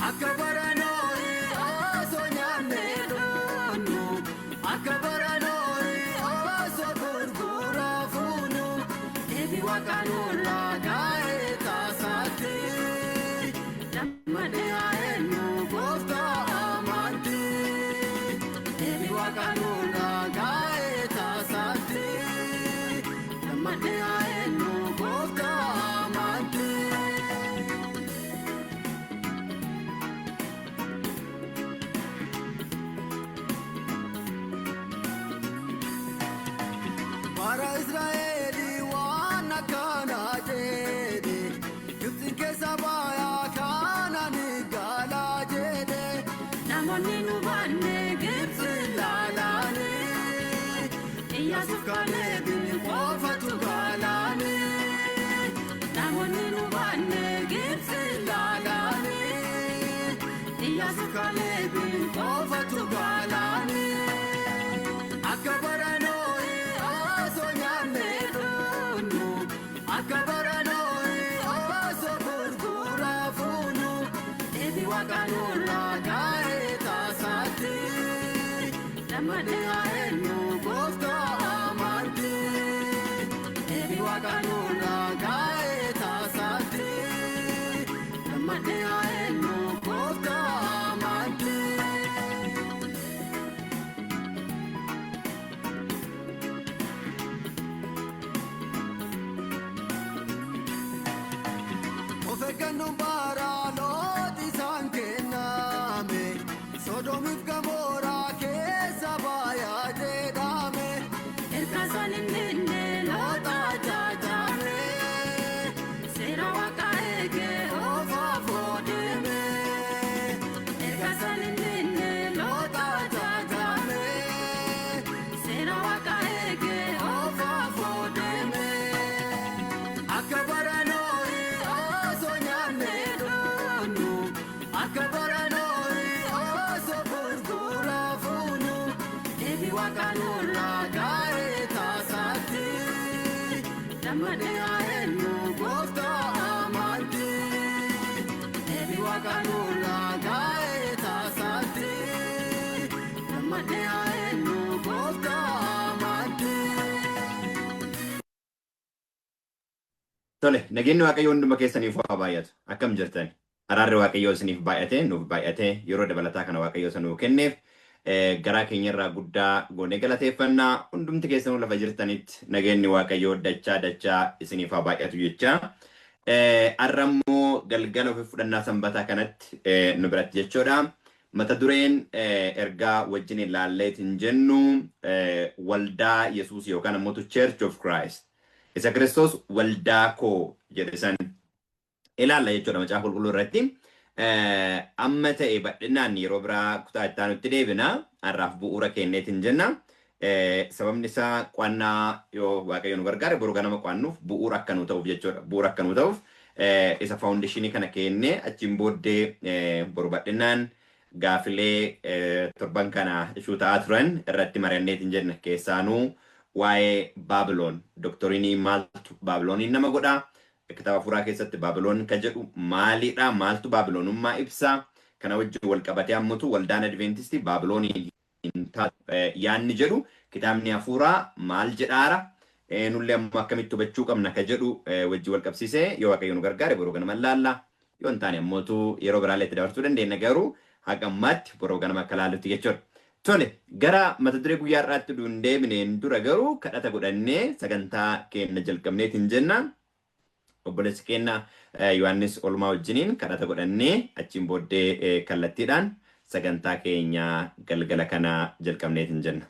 Akka bara Nohii osoo nyaannee dhugnu, akka bara Nohii osoo gurguraa fuunu, eebbi Waaqa nurraa gaa'ee taasaatti. Lammadhee haa eenyu gooftaa amanti. Eebbi Waaqa nurraa gaa'ee taasaatti. Lammadhee haa eenyu gooftaa amanti. Bara Israa'elii waan akkana jedhe, Gibxi keessa baayaa Kanaani galaa jedhe. Namoonni nu baanne Gibxi laalaani, Iyyaasuuf Kaaleebin qofatu galaani. Namoonni nu baanne Gibxi laalaani, Iyyaasuuf Kaaleebin qofatu galaani. Akka bara Nohii osoo nyaannee dhugnu, akka bara Nohii osoo gurguraa fuunu, eebbi Waaqa nurraa gaa'ee taasaatti. Lammadhee haa eenyu gooftaa amanti. Eebbi Waaqa nurraa gaa'ee taasaatti. Lammadhee haa eenyu gooftaa amanti. Of eeggannoon bara Loox isaan kenname, Sodoomiif Gamoraa keessa baayaa jedhame. Erga isaan hin dinne Loox ajajame, seera Waaqaa eegee ofaaf deeme. Erga isaan hin dinne Loox ajajame, seera Waaqaa eegee ofaaf deeme. Akka bara Nohii osoo nyaannee dhugnu, akka bara Nohii osoo gurguraa fuunu, eebbi Waaqa nurraa gaa'ee taasaatti. Lammadhee haa eenyu gooftaa amanti. Eebbi Waaqa nurraa gaa'ee taasaatti. Lammadhee haa eenyu gooftaa amanti. Tole, nageenyi Waaqayyoo hunduma keessaniif haa baay'atu. Akkam jirtan? Araarri Waaqayyoo isiniif baay'ate, nuuf baay'ate, yeroo dabalataa kana Waaqayyoo isa nuu kenneef garaa keenyarraa guddaa goonee galateeffannaa. Hundumti keessanuu lafa jirtanitti nageenyi Waaqayyoo dachaa dachaa isiniif haa baay'atu jecha. Har'a immoo galgala ofii fudhannaa sanbataa kanatti nu biratti jechuudha. Mata dureen ergaa wajjin ilaalleetiin jennu waldaa Yesuus yookaan ammoo Church of Christ. Isa Kiristoos waldaa koo jedhe san ilaalla jechuudha macaafa qulqulluu irratti. Amma ta'e bal'inaan yeroo biraa kutaa itti aanutti deebina. Har'aaf bu'uura kenneetiin jenna. Sababni isaa qo'annaa yoo Waaqayyo nu gargaare boru ganama qo'annuuf bu'uura akka nu ta'uuf jechuudha. Bu'uura akka nu ta'uuf isa foundation kana kennee achiin booddee boru bal'inaan gaafilee torban kana ishuu ta'aa turan irratti mari'anneetiin jenna. Keessaanuu waa'ee Baabiloon doctrine maaltu Baabilooniin nama godha? Kitaaba hafuuraa keessatti Baabiloon kan jedhu maalidha? Maaltu Baabiloonummaa ibsa? Kana wajjin wal qabatee ammutu waldaan Adventistii Baabilooniin hin taatu yaanni jedhu kitaabni hafuuraa maal jedhaara? Nullee ammoo akkamitti hubachuu qabna ka jedhu wajjin wal qabsiisee yoo Waaqayyo nu gargaare boruu ganama laalla. Yoo hin taane ammootu yeroo biraallee itti dabarsuu dandeenya garuu haga ammaatti boruu ganama akka laallutti jechuudha. Tole, gara mata duree guyyaa har'aatti utuu hin deebineen dura garuu kadhata godhannee sagantaa keenya jalqabneetiin jenna. Obboleessi keenya Yohaannis Olmaa wajjiniin kadhata godhannee achiin booddee kallattiidhaan sagantaa keenya galgala kana jalqabneetiin jenna.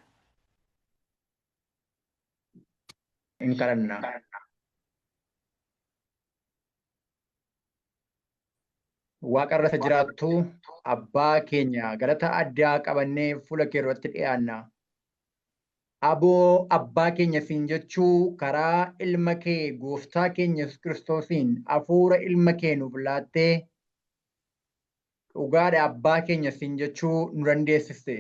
In kadhanna. Waaqa irra isa jiraattu abbaa keenya galata addaa qabannee fuula kee irratti dhiyaanna. Aboo abbaa keenya siin jechuu karaa ilma kee gooftaa keenya Yesuus Kiristoosiin hafuura ilma kee nuuf laattee dhugaadha abbaa keenya siin jechuu nu dandeessiste.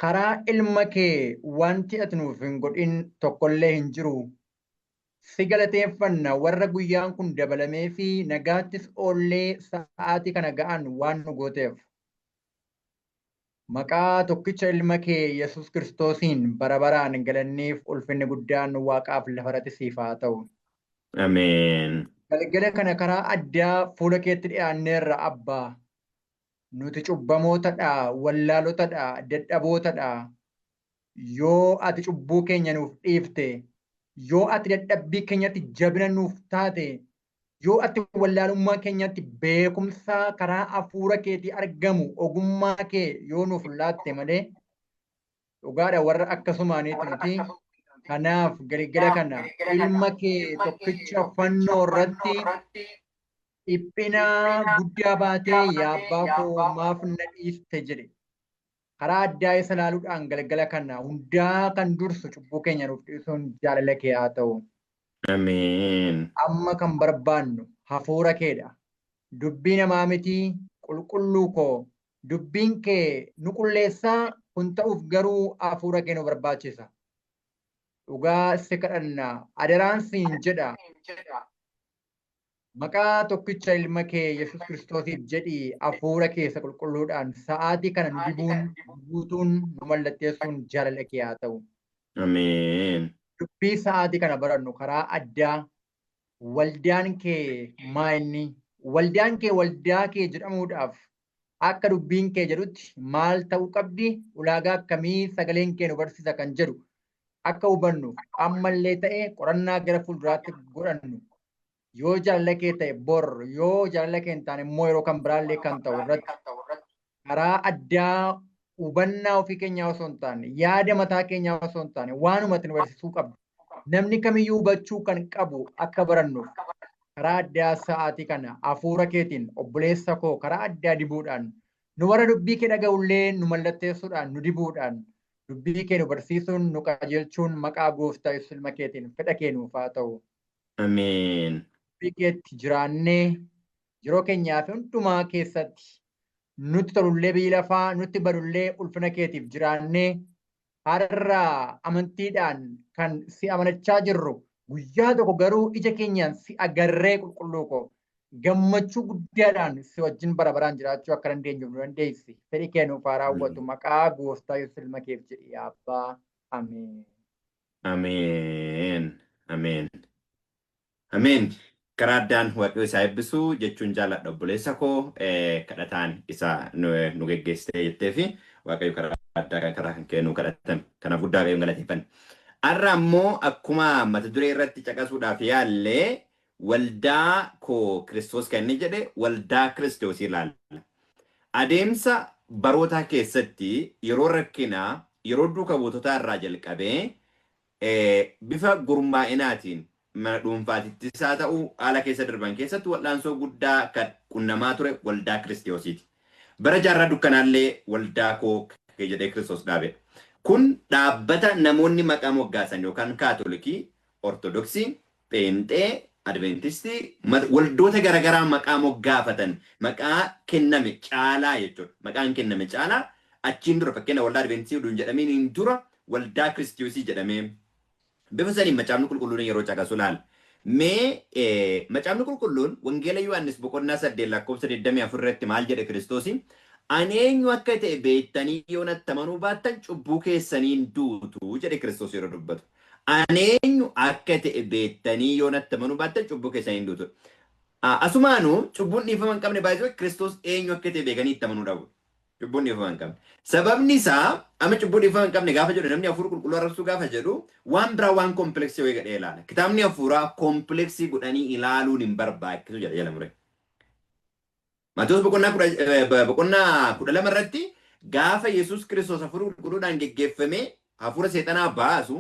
Karaa ilma kee wanti ati nuuf hin godhin tokkollee hin jiru. Si galateeffanna warra guyyaan kun dabalamee fi nagaattis oollee sa'aatii kana ga'an waan nu gooteef. Maqaa tokkicha ilma kee Yesuus Kiristoosiin bara baraan galanniif ulfinni guddaan waaqaaf lafarratti siif haa ta'u. Ameen. Galgala kana karaa addaa fuula keetti dhiyaanneerra Abbaa. Nuti cubbamootadha, wallaalotadha, dadhabootadha. Yoo ati cubbuu keenya nuuf dhiifte, yoo ati dadhabbii keenyatti jabina nuuf taate, yoo ati wallaalummaa keenyatti beekumsa karaa hafuura keetii argamu ogummaa kee yoo nuuf laatte malee, dhugaadha warra akkasumaaniiti nuti. Kanaaf galgala kana ilma kee tokkicha fannoo irratti dhiphina guddaa baatee yaa abbaa koo maaf na dhiiste jedhe. Karaa addaa isa ilaaluudhaan galgala kana hundaa kan dursu cubbuu keenya nuuf dhiisuun jaalala kee haa ta'u. Ameen. Amma kan barbaannu hafuura keedha. Dubbii namaa miti, qulqulluu koo. Dubbiin kee nu qulleessaa, kun ta'uuf garuu hafuura kee nu barbaachisa. Dhugaa si kadhanna, adaraan siin jedha. Maqaa tokkicha ilma kee Yesuus Kiristoosiif jedhii hafuura keessa qulqulluudhaan sa'aatii kana nu dibuun, guutuun, nu mallatteessuun jaalala kee haa ta'u. Ameen. Dubbii sa'aatii kana barannu karaa addaa waldaan kee maa inni? Waldaan kee waldaa kee jedhamuudhaaf akka dubbiin kee jedhutti maal ta'uu qabdi? Ulaagaa akkamii sagaleen kee nu barsiisa kan jedhu akka hubannu ammallee ta'e qorannaa gara fuulduraatti godhannu. Yoo jaalala kee ta'e bor, yoo jaalala kee hin taane immoo yeroo kan biraallee kan ta'u irratti karaa addaa hubannaa ofii keenyaa osoo hin taane, yaada mataa keenyaa osoo hin taane, waanuma ati nu barsiisuu qabdu. Namni kamiyyuu hubachuu kan qabu akka barannuuf karaa addaa sa'aatii kana hafuura keetiin obboleessa koo karaa addaa dibuudhaan, nu warra dubbii kee dhaga'ullee nu mallatteessuudhaan, nu dibuudhaan, dubbii kee nu barsiisuun, nu qajeelchuun maqaa gooftaa Yesuus ilma keetiin fedha kee nuuf haa ta'u. Ameen. Dubbii keetti jiraannee yeroo keenyaa fi hundumaa keessatti nutti tolullee biyyi lafaa nutti badullee ulfina keetiif jiraannee har'a amantiidhaan kan si amanachaa jirru guyyaa tokko garuu ija keenyaan si agarree, qulqulluu koo, gammachuu guddaadhaan si wajjin bara baraan jiraachuu akka dandeenyuuf nu dandeessi. Fedhi kee nuuf haa raawwatu maqaa gooftaa Yesuus ilma keef jedhi yaa Abbaa. Ameen. Ameen. Ameen. Ameen. Karaa addaan Waaqayyo isaa eebbisuu jechuun jaalladha obboleessa koo, kadhataan isa nu geggeessitee jettee fi Waaqayyo karaa addaa kan karaa kan kee nu kadhatame. Kanaaf guddaa Waaqayyoon galateeffanna. Har'a ammoo akkuma mata duree irratti caqasuudhaaf yaallee waldaa koo Kiristoos kan inni jedhe waldaa Kiristoos ilaalla. Adeemsa barootaa keessatti yeroo rakkinaa, yeroo duuka buutotaa irraa jalqabee bifa gurmaa'inaatiin mana dhuunfaatittis haa ta'u haala keessa darban keessatti wal'aansoo guddaa kan qunnamaa ture waldaa Kiristoosiiti. Bara jaarraa dukkanaallee waldaa koo jedhee Kiristoos dhaabe. Kun dhaabbata namoonni maqaa moggaasan yookaan Kaatolikii, Ortodoksii, Pheenxee, Adventistii, waldoota garaagaraa maqaa moggaafatan maqaa kenname caalaa jechuudha. Maqaan kenname caalaa achiin dura fakkeenya waldaa Adventistii oduu hin jedhamiin dura waldaa Kiristoosii jedhamee bifa saniin Macaafni Qulqulluun yeroo caqasu ilaala. Mee Macaafni Qulqulluun Wangeela Yohaannis boqonnaa 8 lakkoofsa 24 irratti maal jedhe Kiristoosii? "Ani eenyu akka ta'e beektanii yoo natti amanuu baattan cubbuu keessaniin duutu" jedhe Kiristoos yeroo dubbatu. "Ani eenyu akka ta'e beektanii yoo natti amanuu baattan cubbuu keessaniin duutu." Asumaanuu cubbuun dhiifama hin qabne baay'isuu Kiristoos eenyu akka ta'e beekanii itti amanuu dhabu. Cubbuun dhiifama hin qabne. Sababni isaa amma cubbuu dhiifama hin qabne gaafa jedhu, namni hafuura qulqulluu arrabsuu gaafa jedhu waan biraa waan complex wayii godhee ilaala. Kitaabni hafuuraa complex godhanii ilaaluun hin barbaachisu jedha jala muree. Maatewos boqonnaa 12 irratti gaafa Yesuus Kiristoos hafuura qulqulluudhaan geggeeffamee hafuura seexanaa baasu,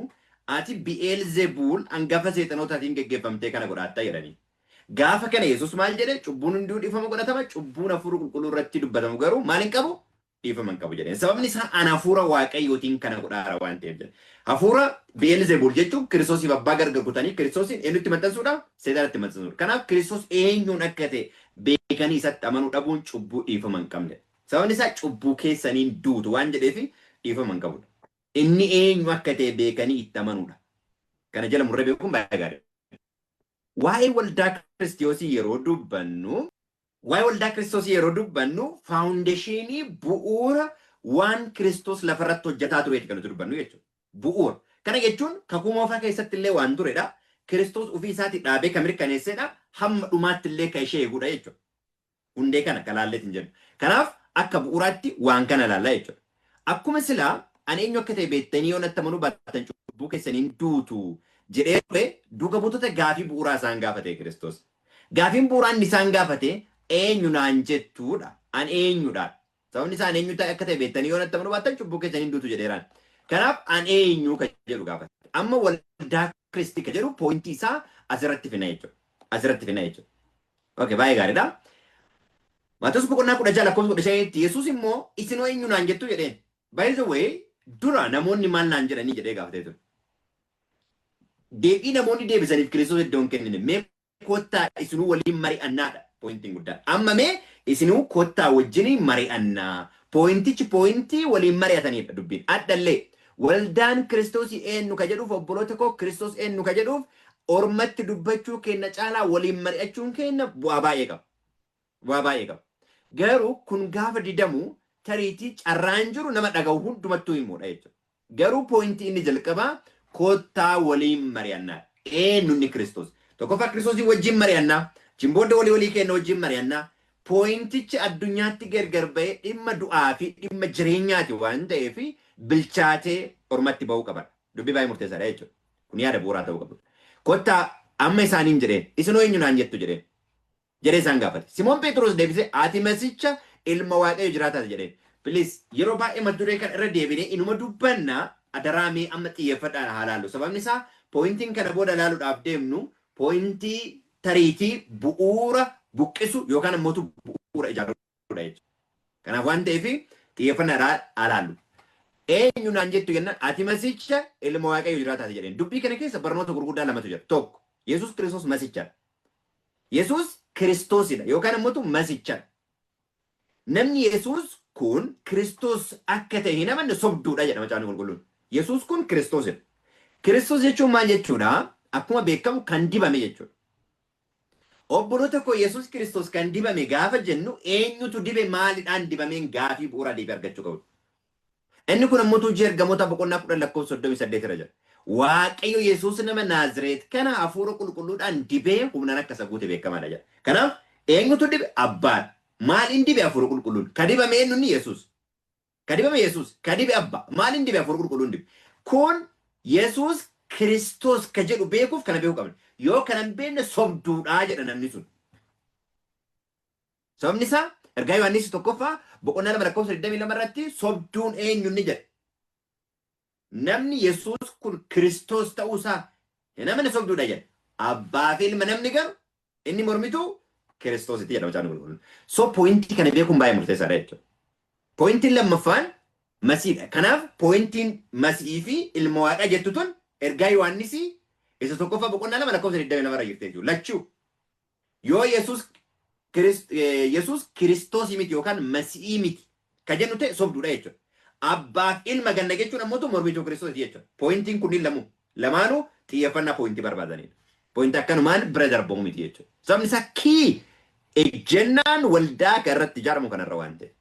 "Ati Bi'eel Zebuul hangafa seexanootaatiin geggeeffamtee kana godhaattaa" jedhanii. Gaafa kana Yesuus maal jedhe? "Cubbuun hunduu dhiifama godhatama, cubbuun hafuura qulqulluu irratti dubbatamu garuu maal hin qabu? Dhiifama hin qabu" jedheen. Sababni isaa ana hafuura Waaqayyootiin kana godhaara waan ta'eef jedhe. Hafuura Bi'eel Zebuul jechuun Kiristoosiif abbaa gargar kutanii Kiristoosiin eenyutti maxxansuudha? Seexanatti maxxansuudha. Kanaaf Kiristoos eenyuun akka ta'e beekanii isatti amanuu dhabuun cubbuu dhiifama hin qabne. Sababni isaa "cubbuu keessaniin duutu" waan jedheef dhiifama hin qabudha. Inni eenyu akka ta'e beekanii itti amanuudha. Kana jala murree beekuun baay'ee gaariidha. Waa'ee waldaa Kiristoosii yeroo dubbannu, waa'ee waldaa Kiristoosii yeroo dubbannu, foundation bu'uura waan Kiristoos lafarratti hojjetaa tureeti kan nuti dubbannu jechuudha. Bu'uura. Kana jechuun kakuu moofaa keessatti illee waan turedha. Kiristoos ofii isaatii dhaabee kan mirkaneessedha. Hamma dhumaatti illee kan ishee eegudha jechuudha. Hundee kana kalaalleet hin jennu. Kanaaf akka bu'uuraatti waan kana ilaallaa jechuudha. Akkuma silaa ani eenyu akka ta'e beektanii yoo natti amanuu baattan cubbuu keessaniin duutu jedhee ture, duuka buutota gaafii bu'uuraa isaan gaafate Kiristoos. Gaafiin bu'uuraa inni isaan gaafate eenyu naan jettuudha. An eenyudha. Sababni isaan eenyu ta'e akka ta'e beektanii yoo natti amanuu baattan cubbuu keessaniin duutu jedheeraan. Kanaaf an eenyu kan jedhu gaafate. Amma waldaa Kiristii kan jedhu pointii isaa asirratti fina jechuudha. Asirratti fina jechuudha. Okay, baay'ee gaariidha. Maatewos boqonnaa 16 lakkoofsa 15tti Yesuus immoo isinoo eenyu naan jettu jedheen. By the way, dura namoonni maal naan jedhanii jedhee gaafatee ture. Deebii namoonni deebisaniif Kiristoos iddoo hin kennine. Mee kottaa isinuu waliin mari'annaadha pointiin guddaan. Amma mee isinuu kottaa wajjin mari'annaa. Pointichi pointii waliin mari'atanidha dubbiin. Addallee waldaan Kiristoosii eenyu ka jedhuuf, obboloota koo, Kiristoos eenyu ka jedhuuf ormatti dubbachuu keenya caalaa waliin mari'achuun keenya bu'aa baay'ee qaba. Bu'aa baay'ee qaba. Garuu kun gaafa didamu tariitii carraan jiru nama dhaga'u hundumattuu himuudha jechuudha. Garuu pointii inni jalqabaa kottaa waliin mari'annaa. Eenyu inni Kiristoos? Tokkoffaa Kiristoosii wajjin mari'annaa. Achiin booda walii walii keenya wajjin mari'annaa. Pointichi addunyaatti gargar ba'ee dhimma du'aa fi dhimma jireenyaati waan ta'eef bilchaatee ormatti ba'uu qaba. Dubbii baay'ee murteessaadha jechuudha. Kun yaada bu'uuraa ta'uu qabudha. Kottaa amma isaaniin jedheen, isinoo eenyu naan jettu jedheen. Jedhee isaan gaafate. Simoon Phexros deebisee, ati Masicha ilma Waaqayyo jiraataati jedheen. Please, yeroo baay'ee mata duree kana irra deebinee inuma dubbanna, adaraa mee amma xiyyeeffadhaan haa laallu. Sababni isaa pointiin kana booda laaluudhaaf deemnu pointii tariitii bu'uura buqqisu yookaan ammoo bu'uura ijaarudha jechuudha. Kanaaf waan ta'eef xiyyeeffannaadhaan haa laallu. Eenyu naan jettu jennaan ati Masicha ilma Waaqayyo jiraataati jedheen. Dubbii kana keessa barnoota gurguddaa lamatu jira. Tokko, Yesuus Kiristoos Masichadha. Yesuus Kiristoosidha yookaan ammoo Masichadha. Namni Yesuus kun Kiristoos akka ta'e hin amanne sobduudha jedha Macaafni Qulqulluun. Yesuus kun Kiristoosidha. Kiristoos jechuun maal jechuudha? Akkuma beekamu kan dibame jechuudha. Obboloota koo, Yesuus Kiristoos kan dibame gaafa jennu eenyutu dibe, maalidhaan dibameen gaafii bu'uuraa deebii argachuu qabu. Inni kun ammoo Hojii Ergamoota boqonnaa 10 lakkoofsa 38 irra jira. Waaqayyo Yesuus nama Naazireet kana hafuura qulqulluudhaan dibee humnaan akka isa guute beekamaadha jedha. Kanaaf eenyutu dibe? Abbaadha. Maaliin dibe? Hafuura qulqulluun? Ka dibame eenyu inni? Yesuus. Ka dibame Yesuus. Ka dibe Abbaa. Maaliin dibe? Hafuura qulqulluun dibe. Kun Yesuus Kiristoos ka jedhu beekuuf kana beekuu qabna. Yoo kana hin beekne sobduudhaa jedha namni sun. Sababni isaa ergaa Yohaannis tokkoffaa boqonnaa 2 lakkoofsa 22 irratti sobduun eenyu inni jedha. Namni Yesuus kun Kiristoos ta'uusaa hin amane sobduudha jedha. Abbaa fi ilma namni garuu inni mormitu Kiristoositti jedha Macaafni Qulqulluun. So pointii kana beekuun baay'ee murteessaadha jechuudha. Pointiin lammaffaan Masiidha. Kanaaf pointiin Masii fi ilma Waaqaa jettu tun ergaa Yohaannisii isa tokkoffaa boqonnaa 2 lakkoofsa 22 irra jirti jechuudha. Lachuu yoo Yesuus Kiristoosii miti yookaan Masii miti ka jennu ta'e sobduudha jechuudha. Abbaaf ilma ganna jechuun ammoo mormituu Kiristoosii jechuudha. Pointiin kunniin lamaanuu xiyyeeffannaa pointii barbaadanidha. Pointii akkanumaan bira darbamu miti jechuudha. Sababni isaa kii ejjennaan waldaa kan irratti ijaaramu kanarra waan ta'eef.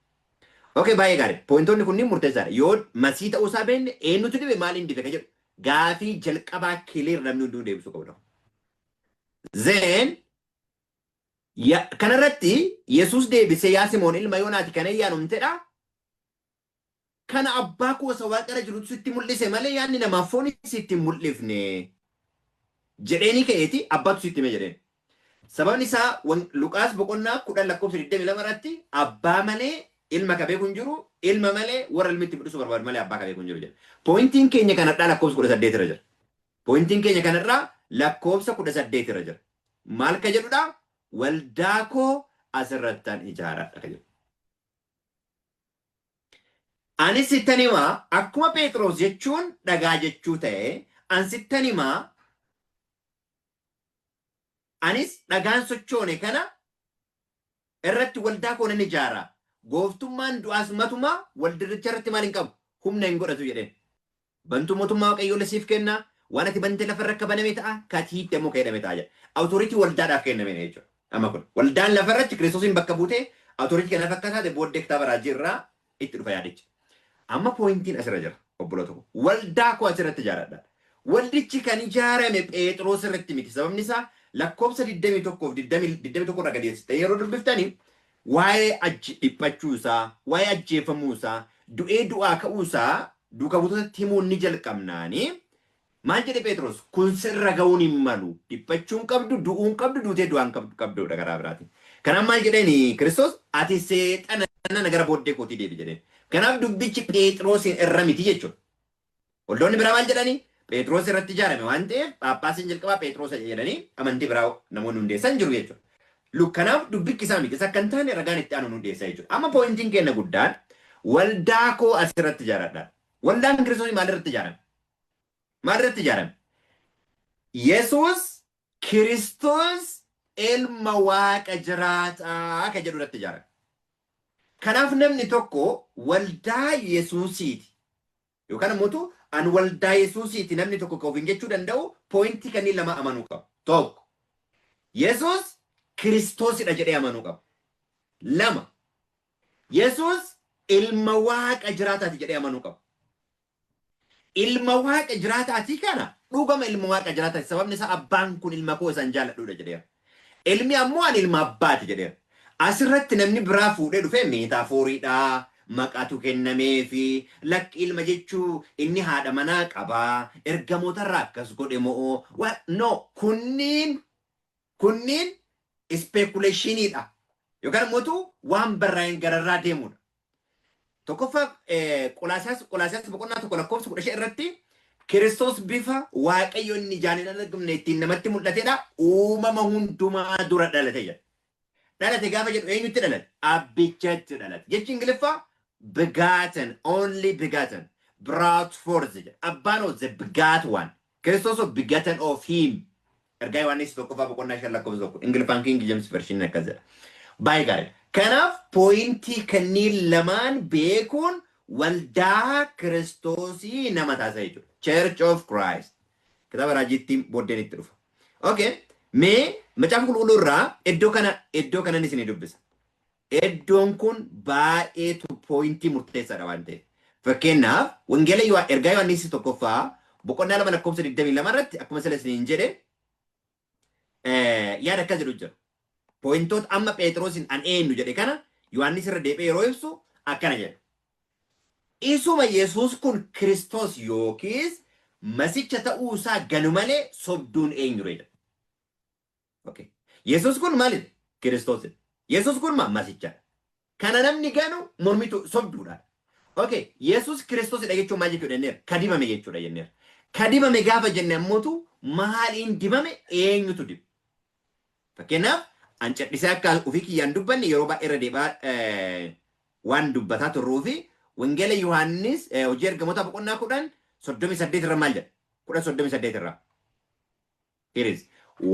Okay, baay'ee gaarii. Pointoonni kunniin murteessaadha. Yoo Masii ta'uusaa beekne, eenyutu dibe, maaliin dibe ka jedhu gaafii jalqabaa clear namni hunduu deebisuu qabudha. Then kanarratti Yesuus deebisee, yaa Simoon ilma Yoonaati, kana ayyaanumtedha. Kana abbaa koo isa waaqarra jirutu sitti mul'ise malee yaadni namaaf foon sitti hin mul'ifne jedheeni ka'eeti abbaatu sitti hime jedheen. Sababni isaa Luqaas boqonnaa 10 lakkoofsa 22 irratti abbaa malee ilma ka beeku hin jiru, ilma malee warra ilmi itti mul'isuu barbaadu malee abbaa ka beeku hin jiru jedha. Pointiin keenya kanarraa lakkoofsa 18 irra jira. Pointiin keenya kanarraa lakkoofsa 18 irra jira. Maal ka jedhudha? Waldaa koo asirrattan ijaaradha ka jedhu. Anis sittan himaa, akkuma Phexros jechuun dhagaa jechuu ta'e, an sittan himaa, anis dhagaan sochoone kana irratti waldaa koo nan ijaara. Gooftummaan du'aas matumaa waldirricha irratti maal hin qabu? Humna hin godhatu jedheen. Bantuu mootummaa Waaqayyoo siif kenna. Waan ati bante lafarra akka baname ta'a, ka ati hiitte immoo ka hidhame ta'a jedha. Authority waldaadhaaf kenname jechuudha. Amma kun waldaan lafarratti Kiristoosiin bakka buutee authority kanaaf akka taate booddee kitaaba raajii irraa itti dhufa yaadichi. Amma pointiin asirra jira, obboloota koo. Waldaa koo asirratti ijaaradha. Waldichi kan ijaarame Phexros irratti miti. Sababni isaa lakkoofsa 21 fi 21 irraa gadi ta'e yeroo dubbiftanii waa'ee dhiphachuu isaa, waa'ee ajjeefamuu isaa, du'ee du'aa ka'uu isaa duuka buutotatti himuun ni jalqabnaanii maal jedhe Phexros? Kun sirra ga'uun hin malu. Dhiphachuu hin qabdu, du'uu hin qabdu, duutee du'aa hin qabdudha karaa biraatiin. Kanaaf maal jedheeni Kiristoos? Ati seexana nana, gara booddee kootii deebi jedheen. Kanaaf dubbichi Phexrosiin irra miti jechuudha. Waldoonni biraa maal jedhanii? Phexros irratti ijaarame waan ta'eef Phaaphaasiin jalqabaa Phexros jedhanii amantii biraa namoonni hundeessan jiru jechuudha. Kanaaf dubbichi isaa miti. Isa akka hin taane ragaan itti aanu nu dhiyeessa jechuudha. Amma pointiin keenya guddaan waldaa koo asirratti ijaaradha. Waldaan Kiristoos maalirratti ijaarame? Maalirratti ijaarame? Yesuus Kiristoos ilma Waaqa jiraataa ka jedhu irratti ijaarame. Kanaaf namni tokko waldaa Yesuusiiti yookaan immoo an waldaa Yesuusiiti namni tokko ka ofiin jechuu danda'u pointii kanneen lama amanuu qaba. Tokko, Yesuus Kiristoosidha jedhee amanuu qaba. Lama, Yesuus ilma Waaqa jiraataati jedhee amanuu qaba. Ilma Waaqa jiraataatii kana dhugama ilma Waaqa jiraataati. Sababni isaa abbaan kun ilma koo isaan jaalladhuudha jedheera. Ilmi ammoo ani ilma abbaati jedheera. Asirratti namni biraa fuudhee dhufee metaphoriidha. Maqaatu kennameefi, lakki, ilma jechuu inni haadha manaa qabaa, ergamootarraa akkas godhe moo? No, kunniin speculationiidha. Yookaan immoo waan barraa'een gararraa deemudha. Tokkoffaa, Qolaasiyaas boqonnaa 1 lakkoofsa 15 irratti Kiristoos bifa Waaqayyo inni ijaan hin argamne ittiin namatti mul'atedha. Uumama hundumaa dura dhalate jedha. Dhalate gaafa jedhu eenyutti dhalate? Abbichatti dhalate. Jechi Ingiliffaa begotten, only begotten, brought forth jedha. Abbaan of the begot one. Kiristoos of begotten of him. Ergaa Yohaannis 1ffaa boqonnaa 5 lakkoofsa 1. Ingiliffaan King James Version akkas jedha. Baay'ee gaariidha. Kanaaf pointii kanneen lamaan beekuun waldaa Kiristoosii nama taasisa jechuudha. Church of Christ. Kitaaba raajiitti booddeen itti dhufa. Okay. Mee Macaafa Qulqulluu irraa iddoo kanan isinii dubbisa. Iddoon kun baay'eetu pointii murteessaadha waan ta'eef. Fakkeenyaaf, Wangeela Ergaa Yohaannis 1ffaa boqonnaa 2 lakkoofsa 22 irratti akkuma sila isiniin jedhe yaada akkas jedhu jira. Pointoota amma Phexrosin an eenyu jedhe kana Yohaannis irra deebi'ee yeroo ibsu akkana jedha. Isuma Yesuus kun Kiristoos yookiis Masicha ta'uu isaa ganu malee sobduun eenyu jedha. Okay. Yesuus kun maalidha? Kiristoosidha. Yesuus kun maal? Masichadha. Kana namni ganu mormitu sobduudha. Okay. Yesuus Kiristoosidha jechuun maal jechuudha jenneera? Kadibame jechuudha jenneera. Kadibame gaafa jenne ammootu maaliin dibame? Eenyutu dibe? Fakkeenyaaf, an cadhisee akka ofii kiyyaan dubbanne yeroo baay'ee irra deebi'aa waan dubbataa turruu fi Wangeela Yohaannis, Hojii Ergamoota boqonnaa 10 38 irra maal jedha? 10 38 irraa. Here is.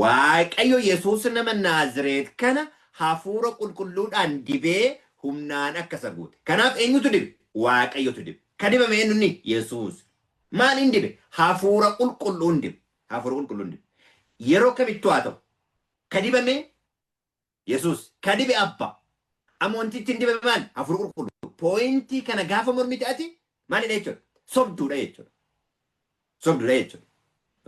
Waaqayyo Yesuus nama Naazireet kana hafuura qulqulluudhaan dibee humnaan akka isa guute. Kanaaf eenyutu dibe? Waaqayyotu dibe. Ka dibame eenyunni? Yesuus. Maaliin dibe? Hafuura qulqulluun dibe. Hafuura qulqulluun dibe. Yeroo kamittuu haa ta'u. Ka dibame Yesuus. Ka dibe Abbaa. Amma wanti ittiin dibame maali? Hafuura qulqulluu. Pointii kana gaafa mormite ati maalidha jechuudha? Sobduudha jechuudha. Sobduudha jechuudha.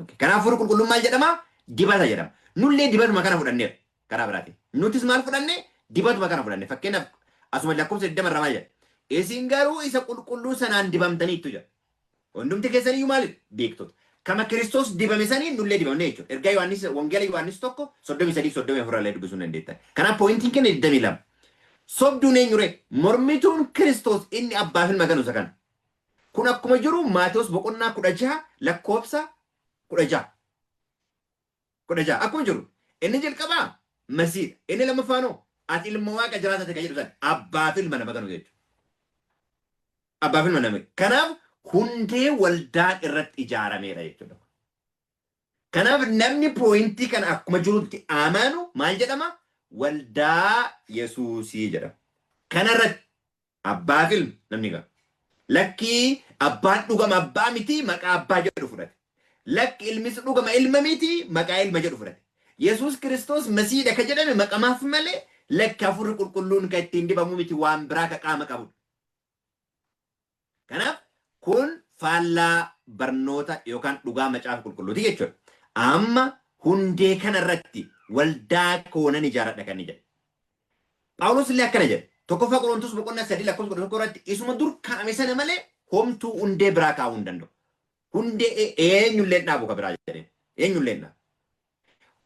Okay. Kanaaf hafuurri qulqulluun maal jedhama? Dibata jedhama. Nullee dibatuma kana fudhanneera. Karaa biraatiin. Nutis maal fudhanne? Dibatuma kana fudhanne. Fakkeenyaaf, asuma lakkoofsa 20 irraa maal jedha? Isin garuu isa qulqulluu sanaan dibamtaniittu jedha. Hundumti keessaniyyuu maalidha? Beektota. Kama Kiristoos dibame saniin nullee dibamne jechuudha. Ergaa Yohaannis, Wangeela Yohaannis 1 33 34 illee dubbisuu dandeettan. Kanaaf pointiin keenya 22. Sobduun eenyure? Mormituun Kiristoos inni abbaa fi ilma ganu isa kana. Kun akkuma jiru Maatewos boqonnaa 16 lakkoofsa 16. 16 akkuma jiru inni jalqabaa Masiidha. Inni lammaffaanoo ati ilma Waaqa jiraataa ta'e kan jedhu sana abbaa fi ilma nama ganu jechuudha. Abbaa fi ilma nama. Kanaaf hundee waldaan irratti ijaarameedha jechuudha. Kanaaf namni pointii kana akkuma jirutti amanu maal jedhama? Waldaa Yesuusii jedhama. Kanarratti abbaa fi ilma namni ganu. Lakkii, abbaan dhugama abbaa miti, maqaa abbaa jedhu fudhate. Lakki, ilmis dhugama ilma miti, maqaa ilma jedhu fudhate. Yesuus Kiristoos Masiidha ka jedhame maqamaaf malee, lakki, hafuurri qulqulluun kan ittiin dibamu miti, waan biraa ka qaama qabudha. Kanaaf kun faallaa barnoota yookaan dhugaa Macaafa Qulqulluuti jechuudha. Amma hundee kanarratti waldaa koo nan ijaaradha kan inni jedhe. Phaawulos illee akkana jedhe. 1ffaa Qorontos boqonnaa 3 lakkoofsa 11 irratti, isuma dur kaa'ame sana malee homtuu hundee biraa kaa'uu hin danda'u. Hundee eenyullee hin dhaabu ka biraa jedheen. Eenyullee hin dhaabu.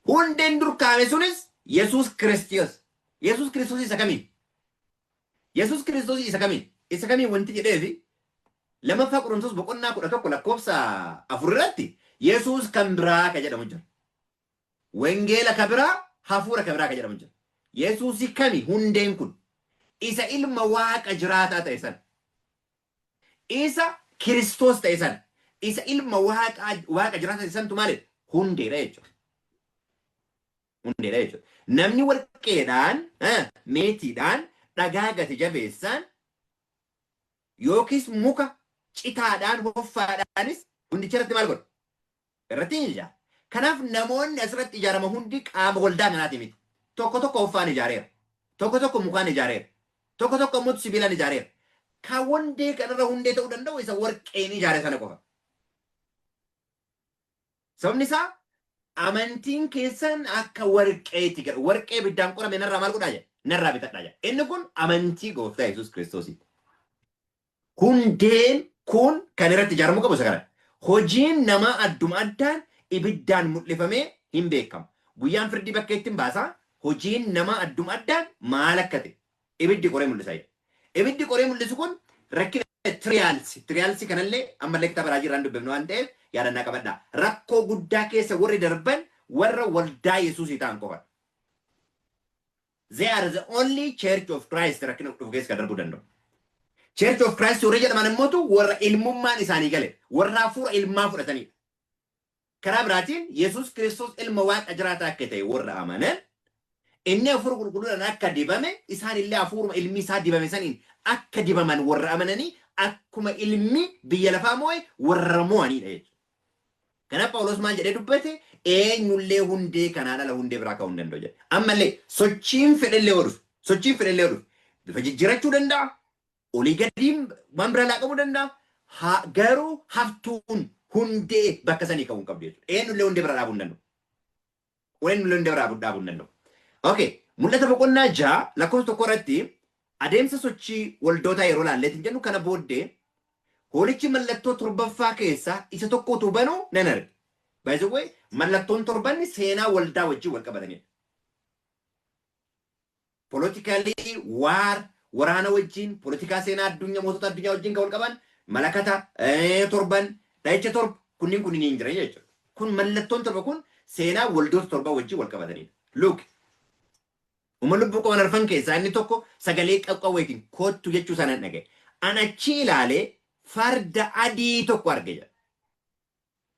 Hundeen dur kaa'ame sunis Yesuus Kiristoos. Yesuus Kiristoos isa kamiin? Yesuus Kiristoos isa kamiin? Isa kamiin wanti jedheefi, 2ffaa Qorontos boqonnaa 11 lakkoofsa 4 irratti Yesuus kan biraa ka jedhamu jira. Wangeela ka biraa, hafuura ka biraa ka jedhamu jira. Yesuusi kami hundeen kun? Isa ilma Waaqa jiraataa ta'e sana. Isa Kiristoos ta'e sana. Isa ilma Waaqa jiraataa ta'e santu maalidha? Hundeedha jechuudha. Hundeedha jechuudha. Namni warqeedhaan, meetiidhaan, dhagaa gati jabeessaan yookiis muka citaadhaan, hoffaadhaanis hundicha irratti maal godha? Irratti hin ijaara. Kanaaf namoonni asirratti ijaarama hundi qaama waldaa kanaati miti. Tokko tokko hoffaan ijaareera. Tokko tokko mukaan ijaareera. Tokko tokko immoo sibiilaan ijaareera. Kan hundee kanarra hundee ta'uu danda'u isa warqeen ijaare sana qofa. Sababni isaa amantiin keessan akka warqeeti jedha. Warqee ibiddaan qorame narraa maal godhaa jedha? Narraa bitadhaa jedha. Inni kun amantii Gooftaa Yesuus Kiristoosiiti. Hundeen kun kan irratti ijaaramuu qabu isa kana. Hojiin namaa adduma addaan ibiddaan mul'ifamee hin beekamu. Guyyaan firdii bakka ittiin baasaa, hojiin namaa adduma addaan maal akka ta'e ibiddi qoree mul'isa jedha. Ibiddi qoree mul'isu kun rakkina, trials, trials kanallee ammallee kitaaba raajii irraan dubbifnu waan ta'eef yaadannaa qabadhaa. Rakkoo guddaa keessa warri darban warra waldaa Yesuusii ta'an qofa. They are the only Church of Christ rakkina dhufu keessa kan darbuu danda'u. Church of Christ warri jedhaman immootu warra ilmummaan isaanii gale, warra hafuura ilmaa fudhatanidha. Karaa biraatiin Yesuus Kiristoos ilma Waaqa jiraataa akka ta'e warra amanan, inni hafuura qulqulluudhaan akka dibame, isaan illee hafuuruma ilmi isaa dibame saniin akka dibaman warra amananii, akkuma ilmi biyya lafaa moo'e warra mo'anidha jechuudha. Kanaaf Phaawulos maal jedhee dubbate? Eenyullee hundee kanaan ala hundee biraa ka'uu hin danda'u jedhe. Ammallee sochiin fedhellee yoo dhufe, sochiin fedhellee yoo dhufe, bifa jijjiirachuu danda'a, olii gadiin waan biraa laaqamuu danda'a. Garuu haftuun hundee bakka sanii ka'uu hin qabdu jechuudha. Eenyullee hundee biraa dhaabuu hin danda'u. Eenyullee hundee biraa dhaabuu hin danda'u. Okay. Mul'ata boqonnaa 6 lakkoofsa 1 irratti adeemsa sochii waldootaa yeroo laalleetiin jennu, kana booddee hoolichi mallattoo torbaffaa keessaa isa tokko utuu banuu nan arge. By the way, mallattoon torbanni seenaa waldaa wajjin wal qabatanidha. Politically war, waraana wajjin, politikaa seenaa addunyaa, mootota addunyaa wajjin kan wal qaban, malakata torban, dha'icha torba, kunniin kunniin hin jiran jechuudha. Kun mallattoon torba kun seenaa waldoota torba wajjin wal qabatanidha. Look, uma lubbuu qaban arfan keessaa inni tokko sagalee qaqqawweetiin "Kottu" jechuu isaa nan dhagaye. An achi ilaalee farda adii tokko arge jedha.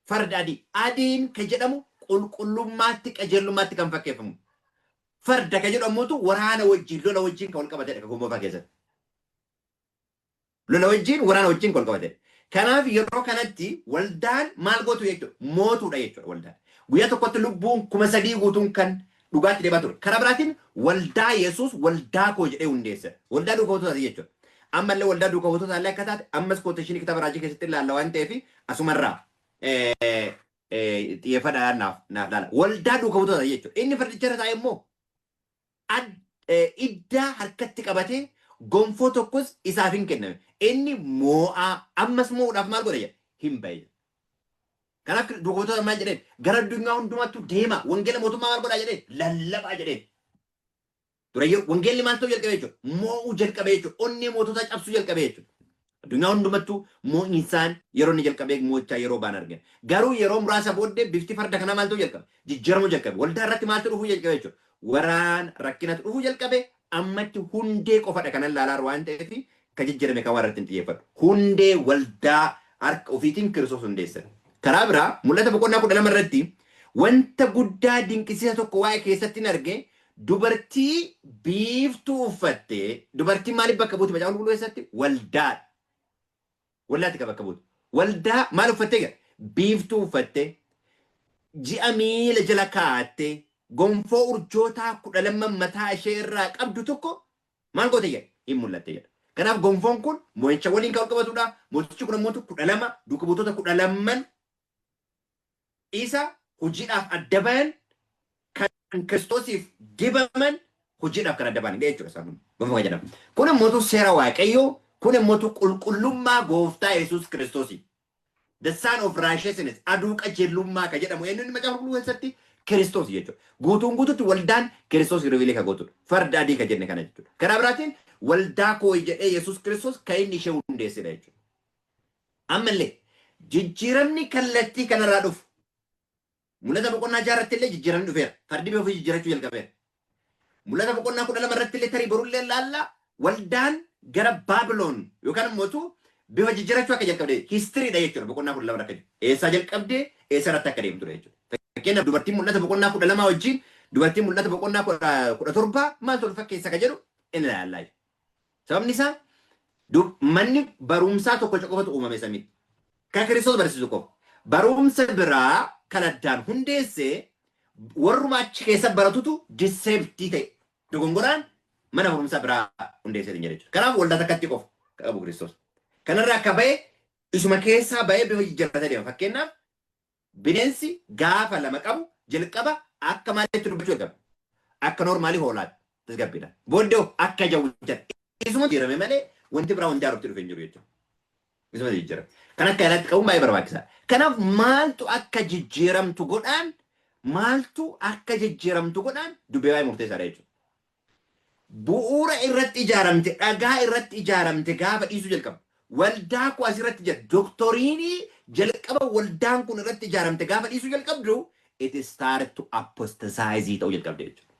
Farda adii. Adiin kan jedhamu qulqullummaatti, qajeelummaatti kan fakkeeffamu. Farda kan jedhamutu waraana wajjin, lola wajjin kan wal qabatedha kakuu moofaa keessatti. Lola wajjin, waraana wajjin kan wal qabatedha. Kanaaf yeroo kanatti waldaan maal gootu jechuudha? Mootuudha jechuudha waldaan. Guyyaa tokkotti lubbuun 3,000 guutuun kan dhugaatti deemaa ture. Karaa biraatiin waldaa Yesuus waldaa koo jedhee hundeesse. Waldaa duuka buutootaati jechuudha. Ammallee waldaa duuka buutootaa illee akka taate ammas quotation kitaaba raajii keessatti ilaalla waan ta'eef asumarraa xiyyeeffadhaa naaf laala. Waldaa duuka buutootaati jechuudha. Inni fardicha irra taa'e immoo iddaa harkatti qabatee, gonfoo tokkos isaaf hin kenname. Inni moo'aa ammas moo'uudhaaf maal godha jedha? Hin bahe. Kanaaf duuka buutota maal jedheen? Gara addunyaa hundumaattuu deema. Wangeela mootummaa maal godhaa jedheen? Lallabaa jedheen. Durayyoo wangeelli maal ta'uu jalqabe jechuudha? Moo'uu jalqabe jechuudha. Onnee moototaa cabsuu jalqabe jechuudha. Addunyaa hundumattuu moo'insaan yeroo inni jalqabee mo'ichaa yeroo ba'an argina. Garuu yeroo muraasa booddee bifti farda kanaa maal ta'uu jalqabe? Jijjiiramuu jalqabe. Waldaa irratti maaltu dhufuu jalqabe jechuudha? Waraan rakkinatu dhufuu jalqabe. Ammatti hundee qofadha kanan ilaalaa waan ta'eef kan jijjiirame kan waan irratti hin xiyyeeffadhu. Hundee waldaa harka ofiitiin Kiristoos hundeessan. Karaa biraa Mul'ata boqonnaa 12 irratti wanta guddaa dinqisiisa tokko waa'ee keessatti hin arge, dubartii biiftuu uffattee. Dubartiin maaliif bakka buuti Macaafa Qulqulluu keessatti? Waldaadha. Waldaatti kan bakka buutu. Waldaa maal uffattee jira? Biiftuu uffattee, ji'a miila jala kaa'attee, gonfoo urjootaa 12 mataa ishee irraa qabdu tokko maal goote jedha? Hin mul'atte jedha. Kanaaf gonfoon kun mo'icha waliin kan wal qabatudha. Mootichi kun ammoo 12 duuka buutota 12n isa hojiidhaaf adda bayan, kan Kiristoosiif dibaman, hojiidhaaf kan adda bayanidha jechuudha isaan kun. Gonfoo kan jedhamu. Kun immoo seera Waaqayyoo, kun immoo qulqullummaa Gooftaa Yesuus Kiristoosii. The Son of Righteousness, aduu qajeelummaa kan jedhamu eenyu inni Macaafa Qulqulluu keessatti? Kiristoos jechuudha. Guutuun guututti waldaan Kiristoos reveal kan gootudha. Farda adii kan jenne kana jechuudha. Karaa biraatiin waldaa koo jedhee Yesuus Kiristoos kan inni ishee hundeessedha jechuudha. Ammallee jijjiiramni kallattii kanarraa dhufu Mul'ata boqonnaa 6 irratti illee jijjiiramni dhufeera. Fardi bifa ofii jijjiirachuu jalqabeera. Mul'ata boqonnaa 12 irratti illee tarii borullee laalla, waldaan gara Baabiloon yookaan immoo bifa jijjiirachuu akka jalqabde historydha jechuudha boqonnaa 12 akka jiru. Eessaa jalqabdee eessa irratti akka deemtudha jechuudha. Fakkeenyaaf, dubartiin Mul'ata boqonnaa 12 wajjin dubartiin Mul'ata boqonnaa 17 maaltu wal fakkeessa ka jedhu inni ilaallaa. Sababni isaa manni barumsaa tokko qofatu uumame samiitti. Kan Kiristoos barsiisu qofa. Barumsa biraa kan addaan hundeessee warruma achi keessa baratutu deceptive ta'e. Dogongoraan mana barumsaa biraa hundeessee jira jechuudha. Kanaaf waldaa takkatti qofa kan qabu Kiristoos. Kanarraa akka ba'e isuma keessaa ba'ee bifa jijjiirratee deema. Fakkeenyaaf, bineensi gaafa lama qabu jalqaba akka maalitti dubbachuu jalqaba? Akka normal hoolaatti tasgabbiidha. Booddee akka jawwichaatti. Isuma jijjiirame malee wanti biraa wanti haarofti dhufe hin jiru jechuudha. Isuma jijjiirame. Kan akka yaadaatti qabuun baay'ee barbaachisaadha. Kanaaf maaltu akka jijjiiramtu godhaan, maaltu akka jijjiiramtu godhaan dubbii baay'ee murteessaadha jechuudha. Bu'uura irratti ijaaramte, dhagaa irratti ijaaramte gaafa dhiisuu jalqaba. Waldaa koo asirratti jira. Doctrine jalqaba waldaan kun irratti ijaaramte gaafa dhiisuu jalqabdu, it start to apostatize ta'uu jalqabde jechuudha.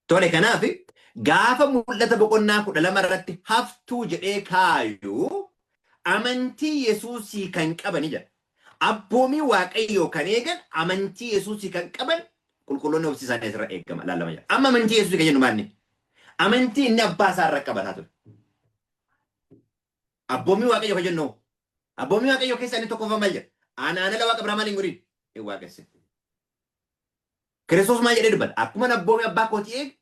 Tole, kanaaf gaafa Mul'ata boqonnaa 12 irratti haftuu jedhee kaayu amantii Yesuusii kan qabani jedha. Abboomii Waaqayyoo kan eegan, amantii Yesuusii kan qaban qulqulloonni obsi isaanii asirra eegama laalama jedha. Amma amantii Yesuusii kan jennu maalni? Amantii inni abbaa isaa irra qabataa ture. Abboomii Waaqayyoo kan jennu, abboomii Waaqayyoo keessaa inni tokkoffaa maal jedha? Anaan ala waaqa biraa maal hin godhin? Hin waaqessin. Kiristoos maal jedhee dubbata? Akkuma abboomii abbaa kootii eege,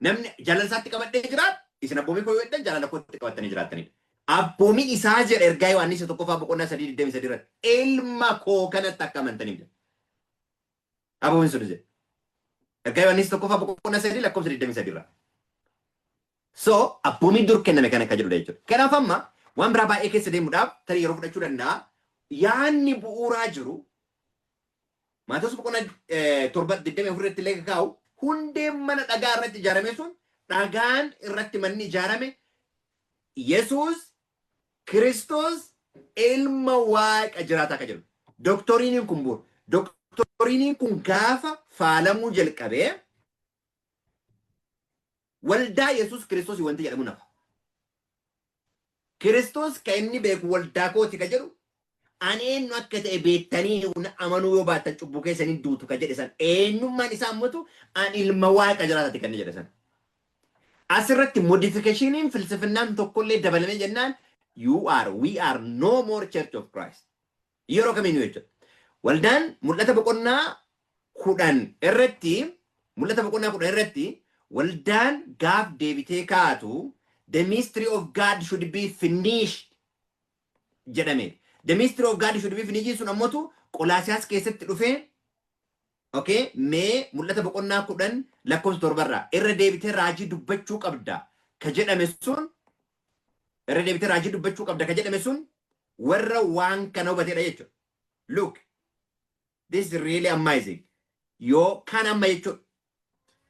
namni jaalala isaatti qabadhee jiraatu, isin abboomii koo yoo eegdan jaalala kootti qabattanii jiraattaniidha. Abboomiin isaa jedha ergaa Yohaannis tokkoffaa boqonnaa 3:23 irratti, ilma koo kanatti akka amantaniif jedha. Abboomiin sun jedha. Ergaa Yohaannis tokkoffaa boqonnaa 3 lakkoofsa 23 irraa. So abboomiin dur kenname kana akka jedhudha jechuudha. Kanaaf amma waan biraa baay'ee keessa deemuudhaaf tarii yeroo fudhachuu danda'a. Yaanni bu'uuraa jiru Maatewos boqonnaa 7:24 irratti illee kaa'u, hundeen mana dhagaa irratti ijaarame sun, dhagaan irratti manni ijaarame Yesuus Kiristoos ilma Waaqa jiraataa akka jedhu. Doctrineiin kun bu'uura. Doctrineiin kun gaafa faalamuu jalqabee waldaa Yesuus Kiristoos wanti jedhamu nafa. Kiristoos kan inni beeku waldaa kooti ka jedhu, ani eenyu akka ta'e beektanii amanuu yoo baattan cubbuu keessanii duutu ka jedhe san, eenyummaan isaa ammatu ani ilma Waaqa jiraataati kan inni jedhe san. Asirratti modificationiin filsifinnaan tokkollee dabalamee jennaan, you are we are no more Church of Christ. Yeroo kamiinuu jechuudha. Waldaan Mul'ata boqonnaa 10 irratti, Mul'ata boqonnaa 10 irratti waldaan gaaf deebitee kaatu the mystery of God should be finished jedhame. The mystery of God should be finished sun ammotu Qolaasiyaas keessatti dhufee. Okay, mee Mul'ata boqonnaa 10 lakkoofsa 7rraa irra deebitee raajii dubbachuu qabda ka jedhame sun, irra deebitee raajii dubbachuu qabda ka jedhame sun warra waan kana hubatedha jechuudha. Look, this is really amazing. Yoo kan amma jechuudha.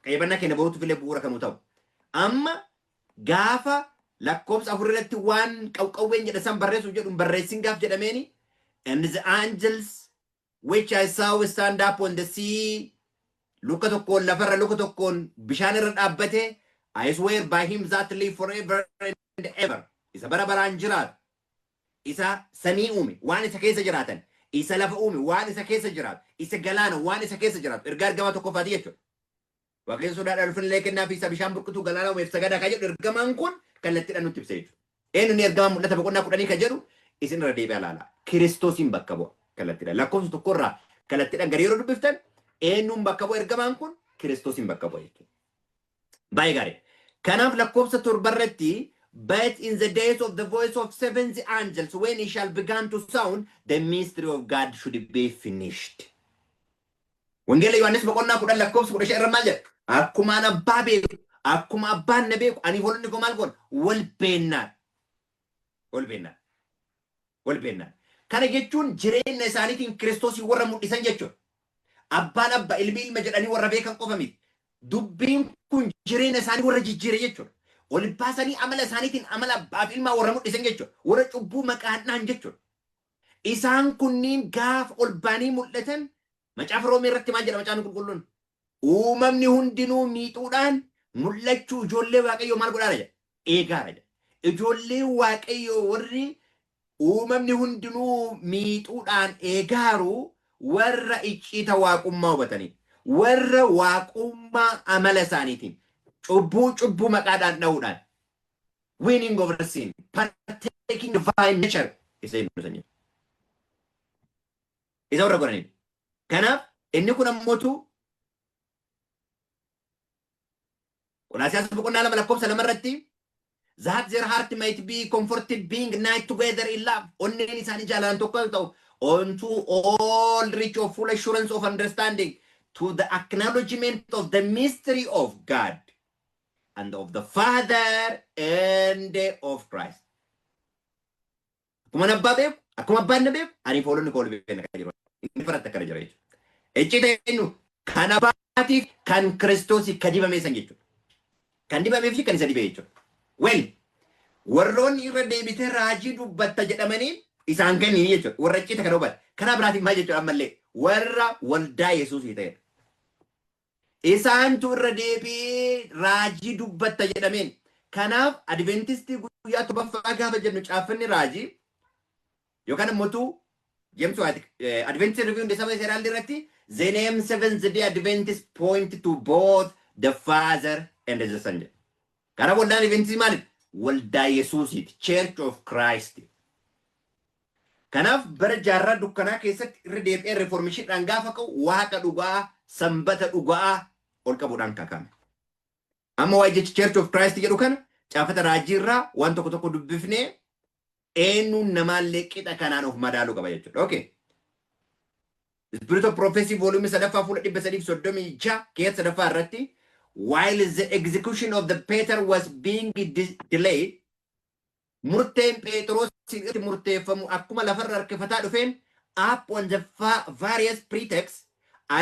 Qayyabannaa keenya boruutu filee bu'uura kanuu ta'u. Amma gaafa lakkoofsa 4 irratti waan qawqawween jedha san barreessuuf jedhu hin barreessin gaaf jedhameeni, "And the angels which I saw stand up on the sea," luka tokkoon lafarra, luka tokkoon bishaan irra dhaabbate, "I swear by him that live forever and ever," isa bara baraan jiraatu, isa samii uume waan isa keessa jiraatan, isa lafa uume waan isa keessa jiraatu, isa galaana waan isa keessa jiraatu, ergaa ergamaa tokkoffaati jechuudha. Waaqayyo sodaadhaan ulfinallee kennaa fi isa bishaan burqituu galaana uumeef sagadaa kan jedhu ergamaan kun kallattiidhaan nutti ibsa jechuudha. Eenyu inni ergamaan Mul'ata boqonnaa 10 kan jedhu? Isin irra deebi'aa ilaala. Kiristoosiin bakka bu'a kallattiidhaan. Lakkoofsa tokkorraa kallattiidhaan gadi yeroo dubbiftan eenyuun bakka bu'a ergamaan kun? Kiristoosiin bakka bu'a jechuudha. Baay'ee gaarii. Kanaaf lakkoofsa torbarratti, "But in the days of the voice of seventh angels, when he shall began to sound, the mystery of God should be finished." Wangeela Yohaannis boqonnaa 10 lakkoofsa 15 irra maal jedha? Akkuma an abbaa beeku, akkuma abbaan na beeku, ani hoolonni koo maal goona? Wal beennaan. Wal beennaan. Wal beennaan. Kana jechuun jireenya isaaniitiin Kiristoosii warra mul'isan jechuudha. Abbaan abba, ilmi ilma jedhanii warra beekan qofa miti. Dubbiin kun jireenya isaanii warra jijjiire jechuudha. Ol baasanii amala isaaniitiin amala abbaaf ilmaa warra mul'isan jechuudha. Warra cubbuu maqaan jechuudha. Isaan kunniin gaafa ol baanii mul'atan, Macaafa Roomee irratti maal jedha Macaafni Qulqulluun? Uumamni hundinuu miixuudhaan mul'achuu ijoollee Waaqayyoo maal godhaara jedha? Eegaara jedha. Ijoollee Waaqayyoo warri uumamni hundinuu miixuudhaan eegaaru warra icciita waaqummaa hubatanii, warra waaqummaa amala isaaniitiin cubbuu cubbuu maqaadhaan dha'uudhaan, winning over sin, partaking divine nature isa jennu sanyii. Isa warra godhanidha. Kanaaf inni kun ammootu Qolaasiyaas boqonnaa 2 lakkoofsa 2 irratti, "That their heart might be comforted, being knit together in love," onneen isaanii jaalalan tokko ta'u, "unto all reach of full assurance of understanding, to the acknowledgement of the mystery of God and of the Father and of Christ." Akkuma abbaa beeku, akkuma abbaan na beeku, ani hoolonni koo wal beekna kan jiru. Inni faratti akkana jira jechuudha. Icciita eenyu? Kan abbaatiif kan Kiristoosii kan dibame san jechuudha. Kan dibamee fi kan isa dibe jechuudha. Well, warroonni irra deebitee raajii dubbatta jedhamanii isaan kennini jechuudha. Warra icciita kana hubate. Karaa biraatiin maal jechuudha ammallee? Warra waldaa Yesuusii ta'edha. Isaantu irra deebi'ee raajii dubbatta jedhameen. Kanaaf Adventistii guyyaa torbaffaa gaafa jennu, caaffanni raajii yookaan immoo James White Adventist Review and Seventh Herald irratti, "The name Seventh Day Adventist point to both the Father and the Son" jedha. Kanaaf waldaan Adventistii maali? Waldaa Yesuusiiti. Church of Christ. Kanaaf bara jaarraa dukkanaa keessatti irra deebi'ee reformationiidhaan gaafa ka'u, waaqa dhugaa, sanbata dhugaa ol qabuudhaan kakame. Amma waa'ee jecha Church of Christ jedhu kana caafata raajii irraa waan tokko tokko dubbifnee eenyuun namaallee qixa kanaan of madaaluu qaba jechuudha. Okay. Spirit of Prophecy volume sadaffaa fuula 336 keessa sadaffaa irratti, "While the execution of the Peter was being delayed," murteen Phexros irratti murteeffamu akkuma lafarra harkifataa dhufeen, "upon the various pretexts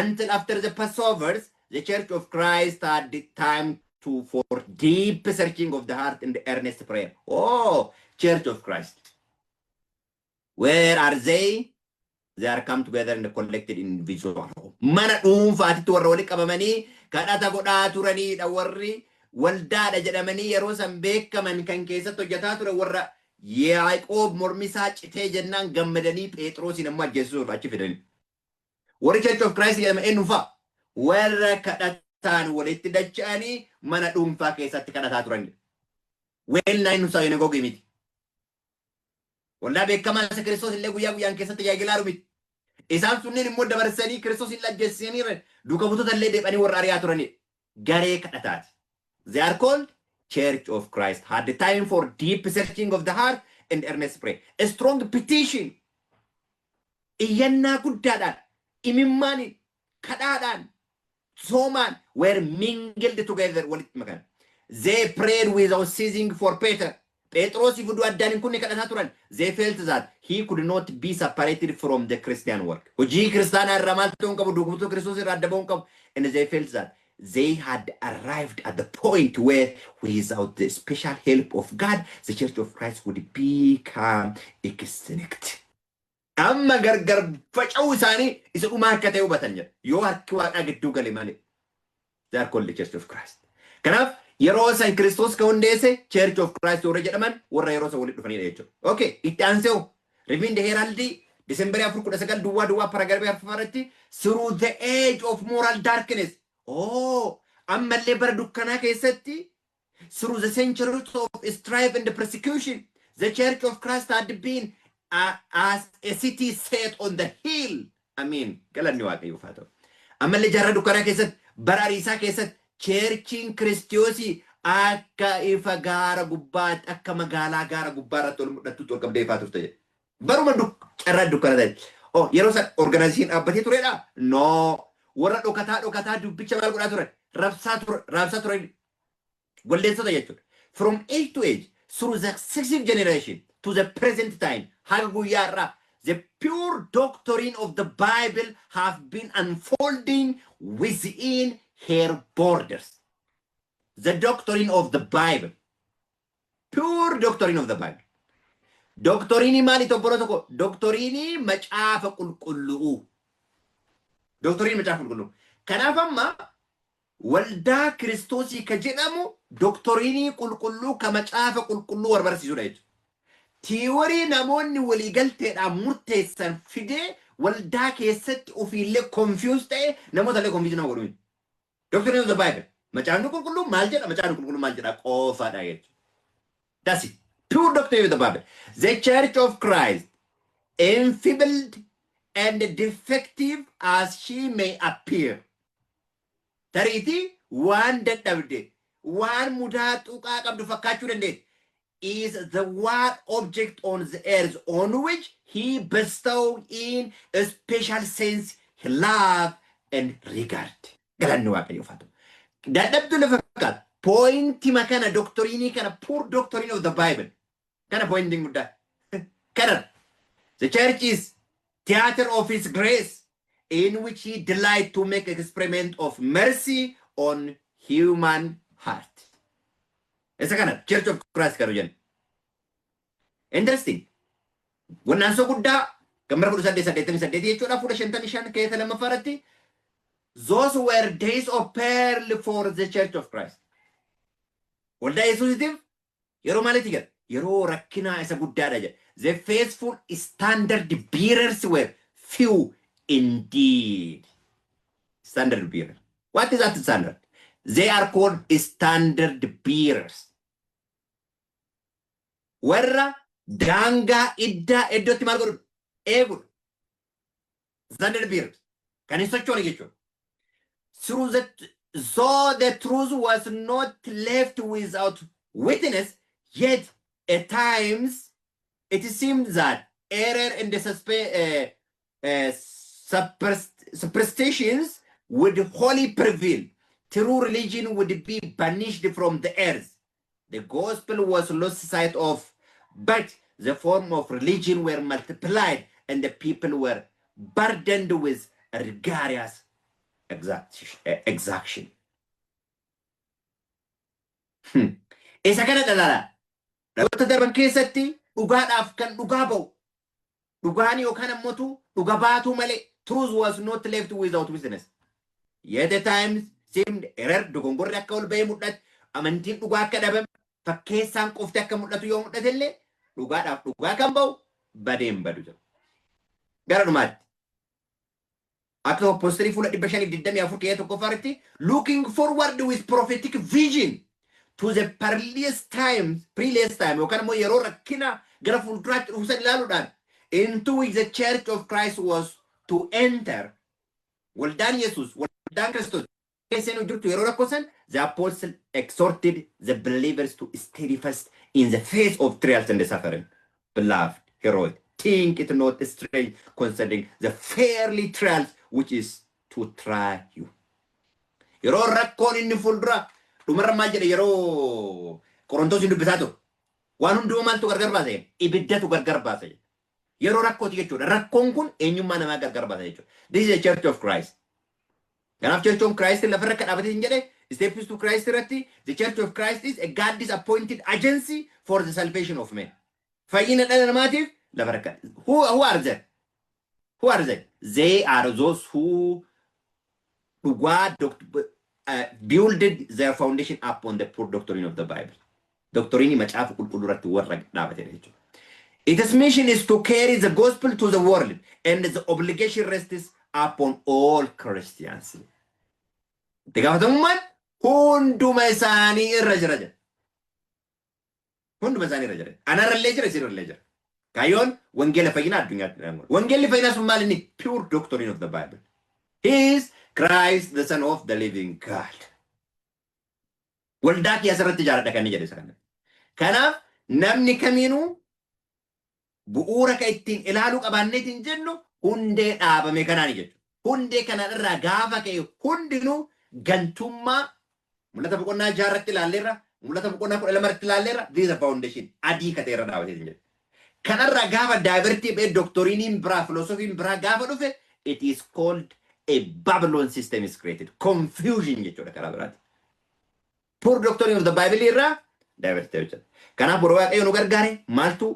until after the Passovers, the Church of Christ had the time to for deep searching of the heart and the earnest prayer." Oh, Church of Christ. Where are they? They are come together and collected in individual home. Mana dhuunfaatitti warra walitti qabamanii kadhata godhaa turanidha. Warri waldaadha jedhamanii yeroo san beekaman kan keessatti hojjetaa ture warra Yaaqoob mormi isaa citee jennaan gammadanii Phexroosiin ammoo ajjeessuuf achi fidanii. Warri Church of Christ jedhama eenyu fa'a? Warra kadhataan walitti dacha'anii mana dhuunfaa keessatti kadhataa turan. Weelnaa inni synagogue miti. Waldaa beekamaa isa Kiristoos illee guyyaa guyyaan keessatti tajaajilaa miti. Isaan sunneen immoo dabarsanii Kiristoos illee ajjeessanii duuka buutota illee deebanii warra ari'aa turanidha. Garee kadhataati. They are called Church of Christ. Had the time for deep searching of the heart and earnest prayer. A strong petition. Iyyannaa guddaadhaan, imimmaaniin, kadhaadhaan, soomaan were mingled together, walitti makan. They prayed without ceasing for Peter. Phexrosii fuduu addaan hin kunne kadhataa turan. They felt that he could not be separated from the Christian work. Hojii kiristaanaa irraa maal ta'uu hin qabu, duuka buutuu Kiristoos irraa adda ba'uu hin qabu. And they felt that they had arrived at the point where without the special help of God, the Church of Christ would become extinct. Amma gargar faca'uu isaanii isa dhumaa akka ta'e hubatan jedha. Yoo harki Waaqaa gidduu gale malee. They are called the Church of Christ. Kanaaf yeroo san Kiristoos kan hundeesse Church of Christ warra jedhaman warra yeroo san walitti dhufanidha jechuudha. Okay, itti aansee Review and Herald December 4 1900 paragraphii arfaffaa irratti, "Through the age of moral darkness." Oh, ammallee bara dukkanaa keessatti, "through the centuries of strife and persecution, the Church of Christ had been as a city set on the hill. Amiin. Galanni Waaqayyoof haa ta'u. Ammallee jaarraa dukkanaa keessatti, bara ariisaa keessatti, churchiin Kiristoosii akka ifa gaara gubbaatti, akka magaalaa gaara gubbaa irratti ol mul'attutti ol qabdee ifaa turte jedhe. Baruma carraa dukkana ta'e. Oh, yeroo san organization dhaabbatee turedha? No. Warra dhokataa dhokataa dubbicha maal godhaa turan? Rabsaa ture, raabsaa turan. Walleessota jechuudha. From age to age, through the successive generation to the present time, haga guyyaa irraa, the pure doctrine of the Bible have been unfolding within her borders. The doctrine of the Bible. Pure doctrine of the Bible. Doctrine maali, tokko tokko? Doctrine Macaafa Qulqulluu. Doctrine Macaafa Qulqulluu. Kanaaf amma waldaa Kiristoosii ka jedhamu doctrine qulqulluu ka Macaafa Qulqulluu warra barsiisudha jechuudha. Theory namoonni waliigalteedhaan murteessan fidee waldaa keessatti ofiillee confuse ta'e, namoota illee confuse nama godhu miti. Doctrine of the Bible. Macaafni Qulqulluu maal jedha? Macaafni Qulqulluu maal jedha qofaadha jechuudha. That's it. Pure doctrine of the Bible. The Church of Christ, enfeebled and defective as she may appear. Tariitii waan dadhabde, waan mudaa tuqaa qabdu fakkaachuu dandeetti. Is the one object on the earth on which he bestow in a special sense love and regard. Galanni Waaqayyoof haa ta'u. Dadhabdu lafa fakkaatu. Pointima kana, doctrine kana, pure doctrine of the Bible. Kana pointiin guddaa. Kana. The church is theater of his grace in which he delight to make experiment of mercy on human heart. Isa kana Church of Christ kan jennu. Interesting. Wannaansoo guddaa kan bara 1888 jechuudha, fuula 55 keessa lammaffaa irratti, "Those were days of peril for the Church of Christ." Waldaa Yesuusitiif yeroo maaliiti jedha? Yeroo rakkinaa isa guddaadha jedha. The faithful standard bearers were few indeed. Standard bearer. What is that standard? They are called standard bearers. Warra daangaa iddaa iddootti maal godhu? Eegudha. Standard bearers. Kan hin sochoone jechuudha. Through the so the truth was not left without witness, yet at times it seemed that error and the superstitions would wholly prevail. True religion would be banished from the earth. The gospel was lost sight of, but the form of religion were multiplied and the people were burdened with rigorous exaction. Isa kana dhalala. Dhaloota darban keessatti dhugaadhaaf kan dhugaa ba'u, dhugaan yookaan ammoo dhuga baatuu malee, truth was not left without witness. Yet at times seemed error, dogongorri akka ol ba'ee mul'atu, amantiin dhugaa akka dhabame, fakkeessaan qofti akka mul'atu yoo mul'ate illee, dhugaadhaaf dhugaa kan ba'u badeen badu jira. Gara dhumaatti. Akka Apostle fuula 524 keessa tokkoffaa irratti, "Looking forward with prophetic vision to the perilous time," yookaan immoo yeroo rakkina gara fuulduraatti dhufu ilaaluudhaan, "into which the Church of Christ was to enter," waldaan Yesus, waldaan Kiristoos keessa nu jirtu yeroo rakkoo san, "the apostle exhorted the believers to steadfast in the face of trials and suffering. Beloved," he wrote, "think it not strange concerning the fiery trials which is to try you." Yeroo rakkoon inni fuuldura dhumarra maal jedhe? Yeroo Qorontoos hin dubbisaa ture. Waan hundumaa maaltu gargar baasa jedhe? Ibiddatu gargar baasa jedhe. Yeroo rakkooti jechuudha. Rakkoon kun eenyummaa namaa gargar baasa jechuudha. This is the Church of Christ. Kanaaf Church of Christ lafarra akka dhaabatee hin jedhe, Steps to Christ irratti, "The Church of Christ is a God's appointed agency for the salvation of men." Fayyina dhala namaatiif lafarra akka. Who are they? Who are they? They are those who dhugaa builded their foundation upon the pure doctrine of the Bible. Doctrine Macaafa Qulqulluu irratti warra dhaabatedha jechuudha. Its mission is to carry the gospel to the world, and the obligation rests upon all Christians. Itti gaafatamummaan hunduma isaanii irra jira jedha. Hunduma isaanii irra jira. Anarrallee jira, isinirrallee jira. Kaayyoon wangeela fayyinaa addunyaatti dhalamu. Wangeelli fayyinaa sun maal inni? Pure doctrine of the Bible. He is Christ, the Son of the living God. Waldaa kiyya asirratti ijaaradha kan inni jedhe isa kana. Kanaaf namni kamiinuu bu'uura kan ittiin ilaaluu qabaanneetiin jennu hundee dhaabame kanaani jechuudha. Hundee kanaan irraa gaafa ka'e hundinuu gantummaa Mul'ata boqonnaa 6 irratti ilaalleerra, Mul'ata boqonnaa 12 irratti ilaalleerra, this is a foundation adii katee irra dhaabatee jedhe. Kanarraa gaafa divert ba'ee doctrine biraa, philosophy biraa gaafa dhufe, it is called a Babylon system is created. Confusion jechuudha karaa biraati. Pure doctrine of the Bible irraa divert ta'e jechuudha. Kanaaf boroo Waaqayyo nu gargaare maaltu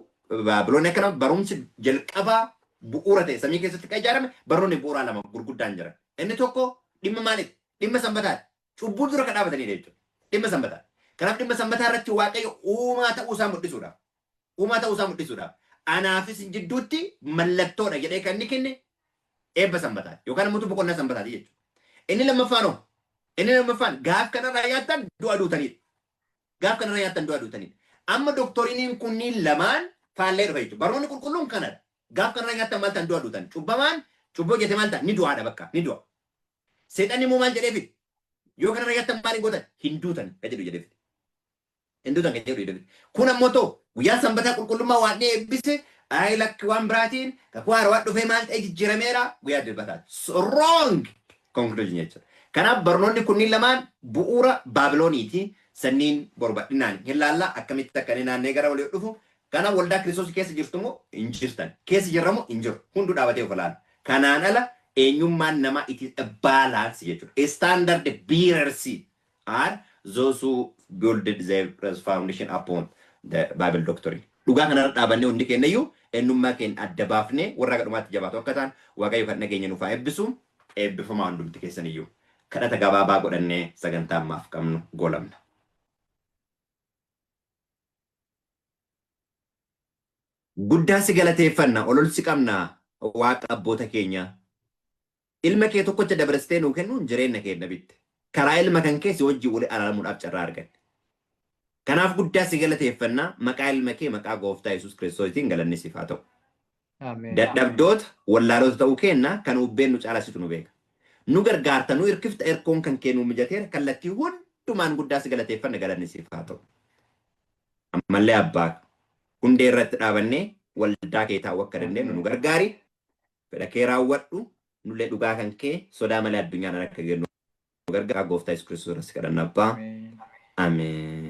Baabiloon akkana barumsi jalqabaa bu'uura ta'e samii keessatti kan ijaarame barnoonni bu'uuraa lama gurguddaan jiran. Inni tokko dhimma maaliiti? Dhimma sanbataati. Cubbuu dura kan dhaabatanidha jechuudha. Dhimma sanbataa. Kanaaf dhimma sanbataa irratti Waaqayyo uumaa ta'uu isaa mul'isuudhaaf. Uumaa ta'uu isaa mul'isuudhaaf. Anaafis jidduutti mallattoodha jedhee kan inni kenne eebba sanbataati. Yookaan immoo boqonnaa sanbataati jechuudha. Inni lammaffaan hoo? Inni lammaffaan gaaf kanarraa nyaattan du'a duutanidha. Gaaf kanarraa nyaattan du'a duutanidha. Amma doctrine kunniin lamaan faallee dhufa jechuudha. Barnoonni qulqulluun kanadha. Gaaf kanarraa nyaattan maal ta'an? Du'a duutan. Cubbamaan cubbuu hojjete maal ta'a? Ni du'aadha bakka. Ni du'a. Seexanni immoo maal jedhee fide? Yoo kanarra nyaattan maal hin gootan? Hin duutan kan jedhu jedhee fide. Hin duutan kan jedhu jedhee fide. Kun ammoo ta'u guyyaan sanbataa qulqullummaa waan eebbise ayi lakki waan biraatiin kakuu haarawaa dhufee maal ta'e jijjiirameera guyyaa dilbataati. So wrong conclusion jechuudha. Kanaaf barnoonni kunniin lamaan bu'uura Baabilooniiti. Sanniin boru bal'inaan hin laalla akkamitti akka inni naannee gara walii dhufu. Kanaaf waldaa Kiristoos keessa jirtu moo hin jirtan? Keessa jirra moo hin jiru? Hunduu dhaabatee of ilaala. Kanaan ala eenyummaan namaa it is a balance jechuudha. Standard bearers are those who build their foundation upon the Bible doctrine. Dhugaa kanarra dhaabannee hundi keenya iyyuu eenyummaa keenya adda baafnee warra gadhumaatti jabaatu akka ta'an Waaqayyo kan dhageenya nuuf haa eebbisu. Eebbifamaa hundumti keessan iyyuu. Kadhata gabaabaa godhannee sagantaa ammaaf qabnu goolabna. Guddaa si galateeffanna, olol si qabna, Waaqa abboota keenyaa. Ilma kee tokkocha dabarsitee nuu kennuun jireenya keenya bitte. Karaa ilma kan kee si wajjin wali araaramuudhaaf carraa arganne. Kanaaf guddaa si galateeffanna, maqaa ilma kee maqaa gooftaa Yesuus Kiristoosiitiin galanni siif haa ta'u. Ameen. Dadhabdoota, wallaalota ta'uu keenna kan hubbeen nu caalaa situ nu beeka. Nu gargaarta, nu hirkifta, erkoon kan kee nuu mijateera, kallattii hundumaan guddaa si galateeffanna, galanni siif haa ta'u. Ammallee abbaa hundee irratti dhaabannee waldaa kee taa'uu akka dandeenyu nu gargaari. Fedha kee raawwadhu, nullee dhugaa kan kee sodaa malee addunyaan akka gennu nu gargaara. Gooftaa Yesuus Kiristoos irratti kadhanna abbaa. Ameen. Ameen.